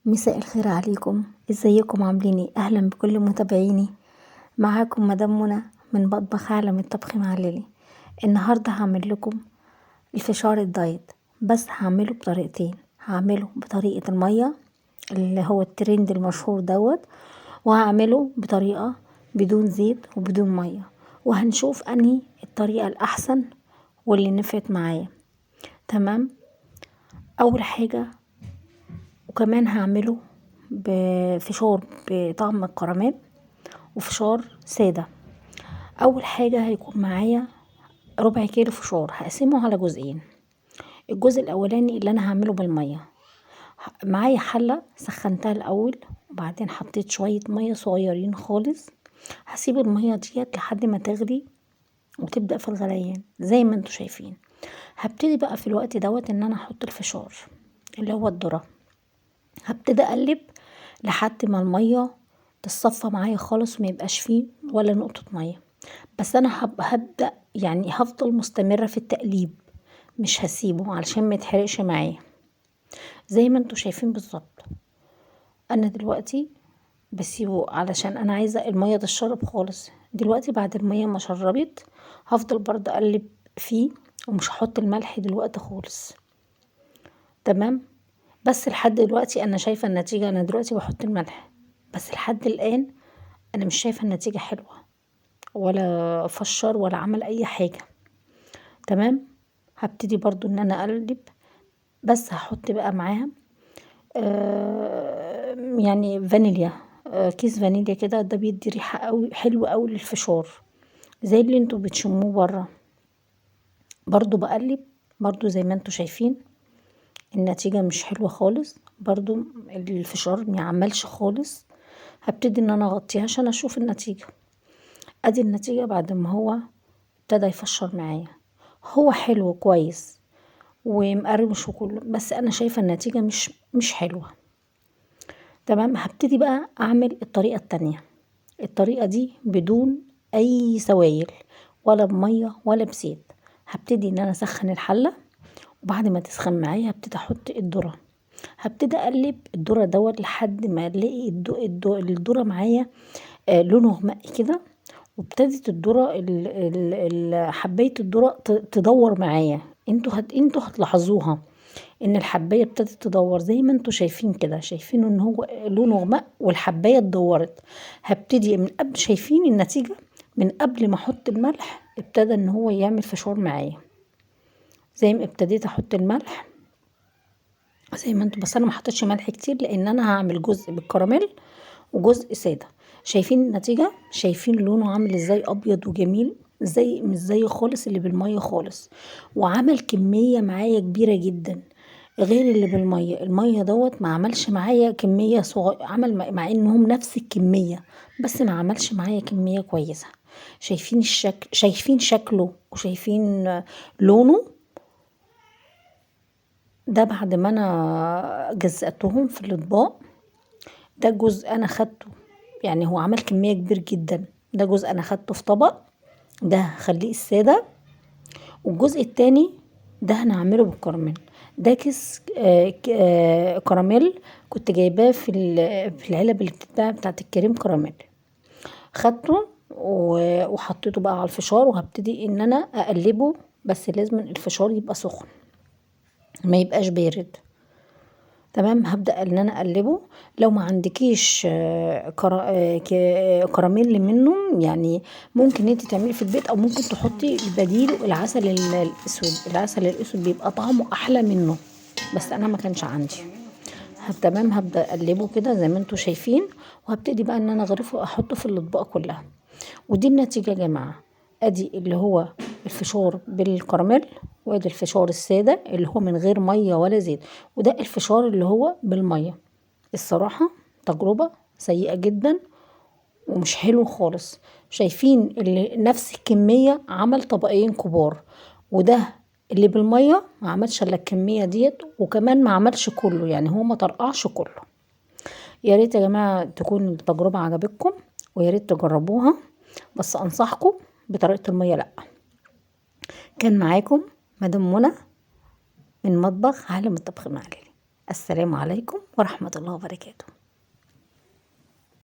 مساء الخير عليكم، ازيكم عاملين ايه؟ اهلا بكل متابعيني. معاكم مدام منى من مطبخ عالم الطبخ مع ليلي. النهارده هعمل لكم الفشار ال diet، بس هعمله بطريقتين. هعمله بطريقة المية اللي هو الترند المشهور دوت، وهعمله بطريقة بدون زيت وبدون مية، وهنشوف انهي الطريقة الاحسن واللي نفعت معايا. تمام. اول حاجة وكمان هعمله بفشار بطعم الكراميل وفشار سادة. اول حاجة هيكون معايا ربع كيلو فشار، هقسمه على جزئين. الجزء الاولاني اللي انا هعمله بالمية، معايا حلة سخنتها الاول وبعدين حطيت شوية مية صغيرين خالص. هسيب المية ديت لحد ما تغلي وتبدأ في الغليان زي ما انتوا شايفين. هبتدي بقى في الوقت دوت ان انا احط الفشار اللي هو الذرة. هبتدي اقلب لحد ما المية تتصفى معايا خالص وما يبقاش فيه ولا نقطة مية. بس انا هبدأ يعني هفضل مستمرة في التقليب، مش هسيبه علشان ما يتحرقش معايا زي ما انتوا شايفين بالظبط. انا دلوقتي بسيبه علشان انا عايزة المية تتشرب خالص. دلوقتي بعد المية ما شربت هفضل برضه اقلب فيه ومش هحط الملح دلوقتي خالص. تمام. بس لحد دلوقتي انا شايفة النتيجة. انا دلوقتي بحط الملح بس لحد الان انا مش شايفة النتيجة حلوة، ولا فشر ولا عمل اي حاجة. تمام. هبتدي برضو ان انا اقلب، بس هحط بقى معاها يعني فانيليا، كيس فانيليا كده. ده بيدي ريحة قوي حلوة قوي للفشار زي اللي انتوا بتشموه بره. برضو بقلب برضو زي ما انتوا شايفين النتيجة مش حلوة خالص، برضو الفشار ما عملش خالص. هبتدي ان انا اغطيها عشان اشوف النتيجة. ادي النتيجة بعد ما هو ابتدى يفشر معايا. هو حلو كويس ومقرمش وكله، بس انا شايفة النتيجة مش حلوة. تمام. هبتدي بقى اعمل الطريقة التانية. الطريقة دي بدون اي سوائل ولا بمية ولا بزيت. هبتدي ان انا اسخن الحلة، وبعد ما تسخن معايا هبتدي احط الذرة. هبتدي اقلب الذرة دوت لحد ما الاقي الذرة معايا لونه غمق كده، وابتدت الذرة حباية الذرة تدور معايا. انتوا هتلاحظوها ان الحباية ابتدت تدور زي ما انتوا شايفين كده. شايفين ان هو لونه غمق والحباية اتدورت. هبتدي من قبل، شايفين النتيجة من قبل ما احط الملح ابتدى ان هو يعمل فشار معايا. زي ما ابتديت احط الملح زي ما انتوا، بس انا ما حطيتش ملح كتير لان انا هعمل جزء بالكراميل وجزء ساده. شايفين النتيجة؟ شايفين لونه عامل ازاي؟ ابيض وجميل، زي مش زي خالص اللي بالمية خالص، وعمل كمية معايا كبيرة جدا غير اللي بالمية. المية دوت ما عملش معايا كمية صغيرة، عمل مع انهم نفس الكمية بس ما عملش معايا كمية كويسة. شايفين الشكل، شايفين شكله وشايفين لونه. ده بعد ما انا جزأتهم في الاطباق. ده جزء انا خدته، يعني هو عمل كمية كبيرة جدا. ده جزء انا خدته في طبق، ده هخليه السادة، والجزء التاني ده هنعمله بالكراميل. ده كيس كراميل كنت جايباه في العلب اللي بتتباع بتاعت الكريم كراميل. خدته وحطيته بقى على الفشار، وهبتدي ان انا اقلبه، بس لازم الفشار يبقى سخن ما يبقاش بارد. تمام. هبدأ ان انا اقلبه. لو ما عندكيش كراميل منه، يعني ممكن انت تعملي في البيت، او ممكن تحطي البديل العسل الاسود. العسل الاسود بيبقى طعمه احلى منه، بس انا ما كانش عندي. تمام. هبدأ اقلبه كده زي ما انتوا شايفين، وهبتدي بقى ان انا اغرفه واحطه في الاطباق كلها. ودي النتيجة يا جماعة. ادي اللي هو الفشار بالكراميل، وادي الفشار السادة اللي هو من غير مية ولا زيت، وده الفشار اللي هو بالمية. الصراحة تجربة سيئة جدا ومش حلو خالص. شايفين اللي نفس الكمية عمل طبقين كبار، وده اللي بالمية ما عملش الا الكمية ديت، وكمان ما عملش كله، يعني هو ما طرقعش كله. يا ريت يا جماعة تكون التجربة عجبتكم، ويا ريت تجربوها، بس انصحكم بطريقة المية لا. كان معاكم مدام منى من مطبخ عالم الطبخ مع ليلي. السلام عليكم ورحمة الله وبركاته.